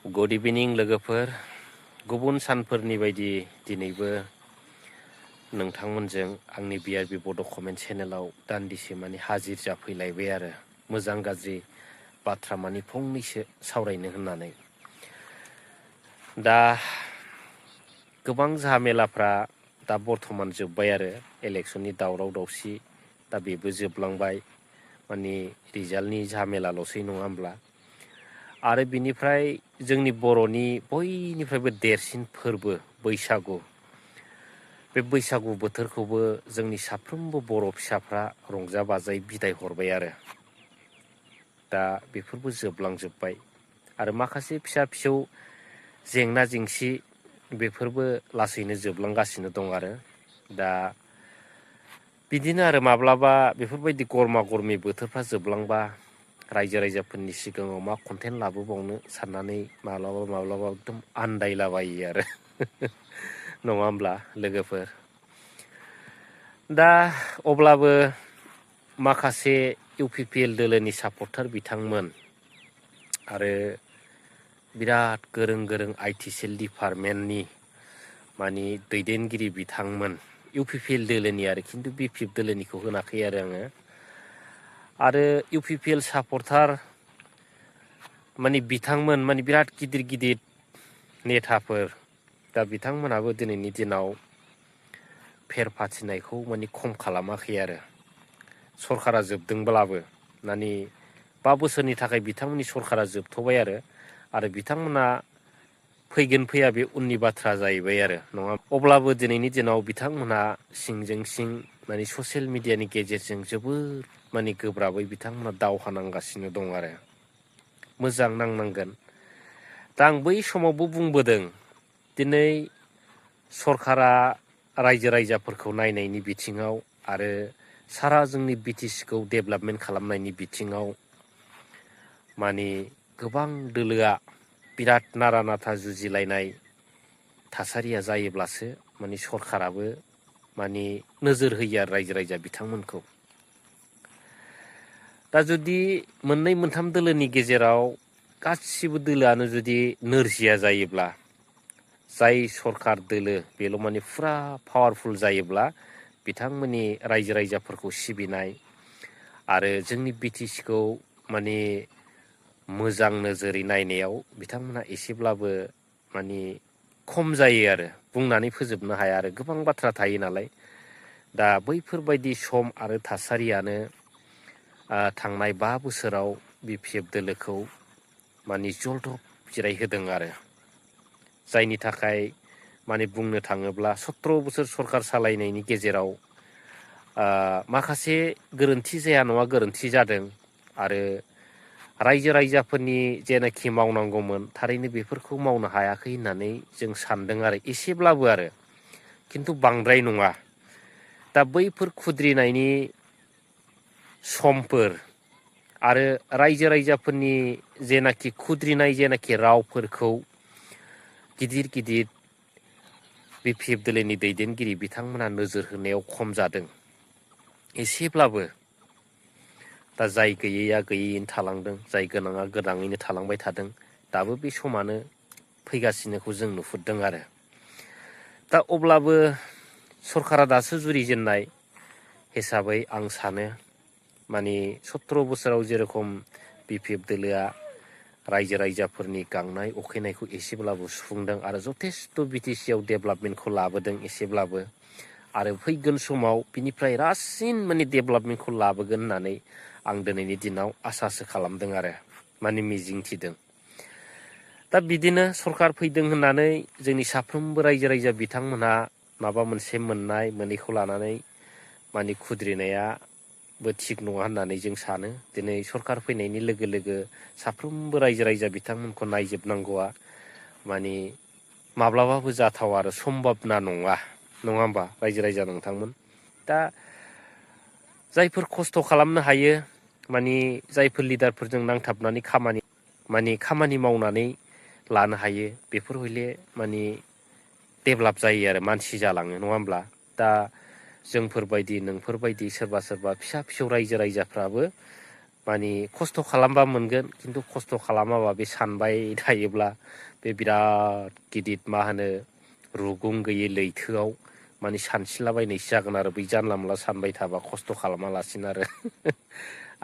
good इभिनिं लोगोफोर गुबुन सानफोरनि बायदि दिनैबो नोंथांमोनजों आंनि बिआरबि बड' कमेन्ट चेनेलाव दान्दिसे माने हाजिर जाफैलायबाय आरो मोजां गाज्रि बाथ्रा माने फंनैसो सावरायनो होननानै दा गोबां झामेलाफ्रा दा बर्थमान जोब्बाय आरो इलेक्सननि दावराव दावसि दा बेबो जोबलांबाय माने रिजाल्टनि झामेलाल'सै नङा होमब्ला आरो बिनिफ्राय जोंनि बर'नि बयनिफ्रायबो देरसिन फोरबो बैसागु बे बैसागु बोथोरखौबो जोंनि साफ्रोमबो बर' फिसाफ्रा रंजा बाजायै बिदाय हरबाय आरो दा बेफोरबो जोबलांजोब्बाय आरो माखासे फिसा फिसौ जेंना जेंसि बेफोरबो लासैनो जोबलांगासिनो दं आरो दा बिदिनो आरो माब्लाबा बेफोरबायदि गरमा गरमि बोथोरफ्रा जोबलांबा रायजो राजाफोरनि सिगाङाव मा कन्टेन्ट लाबोबावनो साननानै माब्लाबा एकदम आन्दायलाबायो आरो नङा होमब्ला लोगोफोर दा अब्लाबो माखासे इउ पि पि एल दोलोनि सापर्टार बिथांमोन आरो बिराद गोरों गोरों आइ टि सेल डिपार्टमेन्टनि माने दैदेनगिरि बिथांमोन इउ पि पि एल दोलोनि आरो खिन्थु बि पि एफ दोलोनिखौ होनाखै आरो इउ पि पि एल सापर्टार माने बिथांमोन माने बिराद गिदिर गिदिर नेताफोर दा बिथांमोनाबो दिनैनि दिनाव फेर फाथिनायखौ माने खम खालामाखै आरो सरकारा जोबदोंब्लाबो माने 5 बोसोरनि थाखाय बिथांमोननि सरकारा जोबथ'बाय आरो बिथांमोना फैगोन फैया बे उननि बाथ्रा जाहैबाय आरो नङा अब्लाबो दिनैनि दिनाव बिथांमोनहा सिंजों सिं माने ससियेल मिडियानि गेजेरजों जोबोर माने गोब्राबै बिथांमोना दावहा नांगासिनो दं आरो मोजां नांनांगोन दा आं बै समावबो बुंबोदों दिनै सरकारा रायजो राजाफोरखौ नायनायनि बिथिङाव आरो सारा जोंनि बि टि सिखौ डेभेलपमेन्ट खालामनायनि बिथिङाव माने गोबां दोलोआ बिराद नारा नाथा जुजिलायनाय थासारिया जायोब्लासो माने सरकाराबो माने नोजोर होयो आरो रायजो राजा बिथांमोनखौ दा जुदि मोननै मोनथाम दोलोनि गेजेराव गासिबो दोलोआनो जुदि नोरजिया जायोब्ला जाय सरकार दोलो बेल' माने फुरा पावारफुल जायोब्ला बिथांमोननि रायजो राजाफोरखौ सिबिनाय आरो जोंनि बि टि सिखौ माने मोजां नोजोरै नायनायाव बिथांमोनहा एसेब्लाबो माने खम जायो आरो बुंनानै फोजोबनो हाया आरो गोबां बाथ्रा थायो नालाय दा बैफोरबायदि सम आरो थासारियानो थांनाय 5 बोसोराव बि पि एफ दोलोखौ माने जलदब जिरायहोदों आरो जायनि थाखाय माने बुंनो थाङोब्ला 17 बोसोर सरकार सालायनायनि गेजेराव माखासे गोरोन्थि जाया नङा गोरोन्थि जादों आरो रायजो राजाफोरनि जेनाखि मावनांगौमोन थारैनो बेफोरखौ मावनो हायाखै होननानै जों सानदों आरो एसेब्लाबो आरो खिन्थु बांद्राय नङा दा बैफोर खुद्रिनायनि समफोर आरो रायजो राजाफोरनि जेनाखि खुद्रिनाय जेनाखि रावफोरखौ गिदिर गिदिर बि पि एफ दोलोनि दैदेनगिरि बिथांमोना नोजोर होनायाव खम जादों एसेब्लाबो दा जाय गैयैया गैयैयैनो थालांदों जाय गोनाङा गोनाङैनो थालांबाय थादों दाबो बे समानो फैगासिनोखौ जों नुहुरदों आरो दा अब्लाबो सरकारा दासो जुरिजेननाय हिसाबै आं सानो माने 17 बोसोराव जेरखम बि पि एफ दोलोआ रायजो राजाफोरनि गांनाय उखैनायखौ एसेब्लाबो सुफुंदों आरो जथेस्थ' बि टि सिआव डेभेलपमेन्टखौ लाबोदों एसेब्लाबो आरो फैगोन समाव बिनिफ्राय रासिन माने डेभेलपमेन्टखौ लाबोगोन होननानै आं दिनैनि दिनाव आसासो खालामदों आरो माने मिजिं थिदों दा बिदिनो सरकार फैदों होननानै जोंनि साफ्रोमबो रायजो राजा बिथांमोनहा माबा मोनसे मोननाय मोनैखौ लानानै माने खुद्रिनायाबो थिग नङा होननानै जों सानो दिनै सरकार फैनायनि लोगो लोगो साफ्रोमबो रायजो राजा बिथांमोनखौ नायजोबनांगौआ माने माब्लाबाबो जाथावा आरो सम्भाबना नङा होमबा रायजो राजा नोंथांमोन दा जायफोर खस्थ' खालामनो हायो माने जायफोर लिडारफोरजों नांथाबनानै खामानि मावनानै लानो हायो बेफोर हयले माने डेभेलप जायो आरो मानसि जालाङो नङा होमब्ला दा जोंफोरबायदि नोंफोरबायदि सोरबा फिसा फिसौ रायजो राजाफ्राबो माने खस्थ' खालामबा मोनगोन खिन्थु खस्थ' खालामाबा बे सानबाय थायोब्ला बे बिराद गिदिर मा होनो रुगुं गैयै लैथोआव माने सानस्रिलाबायनायसो जागोन आरो बै जानला मोनला सानबाय थाबा खस्थ' खालामालासिनो आरो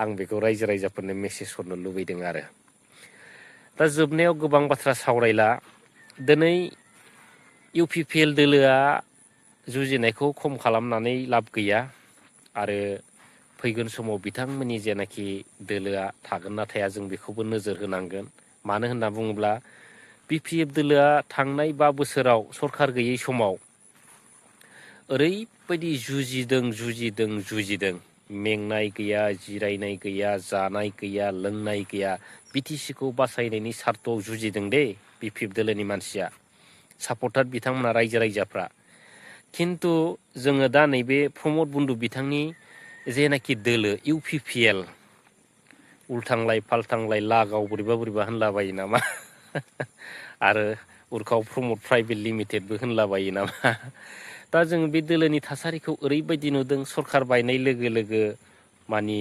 आं बेखौ रायजो राजाफोरनो मेसेज हरनो लुबैदों आरो दा जोबनायाव गोबां बाथ्रा सावरायला दिनै UPPL दोलोआ जुजिनायखौ खम खालामनानै लाब गैया आरो फैगोन समाव बिथांमोननि जेनाखि दोलोआ थागोन ना थाया जों बेखौबो नोजोर होनांगोन मानो होनना बुङोब्ला BPF दोलोआ थांनाय 5 बोसोराव सरखार गैयै समाव ओरैबायदि जुजिदों मेंनाय गैया जिरायनाय गैया जानाय गैया लोंनाय गैया BTCखौ बासायनायनि सार्थआव जुजिदों दे BPF दोलोनि मानसिया सापर्टार बिथांमोना रायजो राजाफ्रा खिन्थु जोङो दा नैबे प्रमद बन्दु बिथांनि जेनाखि दोलो UPPL उल्थांलाय फाल्थांलाय लागाव बोरैबा होनलाबायो नामा आरो उरखाव प्रमद प्राइभेट लिमिटेडबो होनलाबायो नामा दा जों बे दोलोनि थासारिखौ ओरैबायदि नुदों सरखार बायनाय लोगो लोगो मानि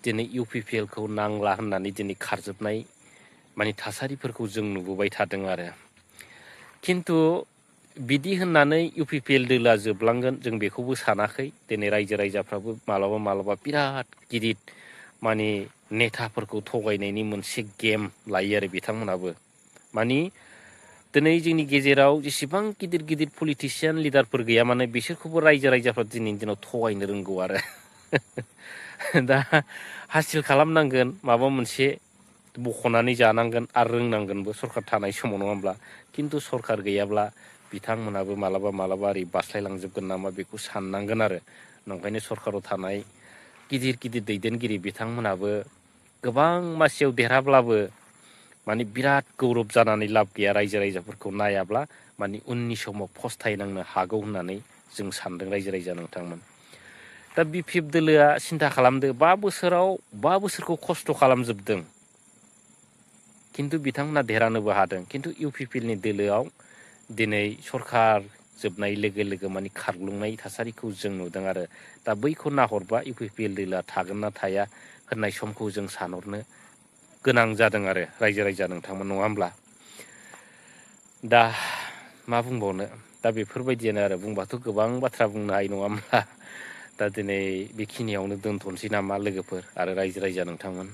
दिनै UPPLखौ नांला होननानै दिनै खारजोबनाय मानि थासारिफोरखौ जों नुबोबाय थादों आरो खिन्थु बिदि होननानै UPPL दोलोआ जोबलांगोन जों बेखौबो सानाखै दिनै रायजो राजाफ्राबो मालाबा बिराद गिदिर मानि नेताफोरखौ थगायनायनि मोनसे गेम लायो आरो बिथांमोनाबो मानि दिनै जोंनि गेजेराव जेसेबां गिदिर पलिटिसियान लिडारफोर गैया माने बिसोरखौबो रायजो राजाफ्रा दिनैनि दिनाव थगायनो रोंगौ आरो दा हासिल खालामनांगोन माबा मोनसे बख'नानै जानांगोन आरो रोंनांगोनबो सरखार थानाय समाव नङा होमब्ला खिन्थु सरखार गैयाब्ला बिथांमोनाबो मालाबा ओरै बास्लायलांजोबगोन नामा बेखौ साननांगोन आरो नंखायनो सरखाराव थानाय गिदिर दैदेनगिरि बिथांमोनाबो गोबां मासियाव देरहाब्लाबो माने बिराद गौरब जानानै लाब गैया रायजो राजाफोरखौ नायाब्ला माने उननि समाव फस्थायनांनो हागौ होननानै जों सानदों रायजो राजा नोंथांमोन दा BPF दोलोआ सिन्था खालामदो 5 बोसोरखौ खस्थ' खालामजोबदों खिन्थु बिथांमोना देरहानोबो हादों खिन्थु UPPLनि दोलोआव दिनै सरखार जोबनाय लोगो माने खारग्लुंनाय थासारिखौ जों नुदों आरो दा बैखौ नाहरबा UPPL दोलोआ थागोन ना थाया होननाय समखौ जों सानहरनो गोनां जादों आरो रायजो राजा नोंथांमोन नङा होमब्ला दा मा बुंबावनो दा बेफोरबायदियानो आरो बुंबाथ' गोबां बाथ्रा बुंनो हायो नङा होमब्ला दा दिनै बेखिनियावनो दोनथ'नोसै नामा लोगोफोर आरो रायजो राजा नोंथांमोन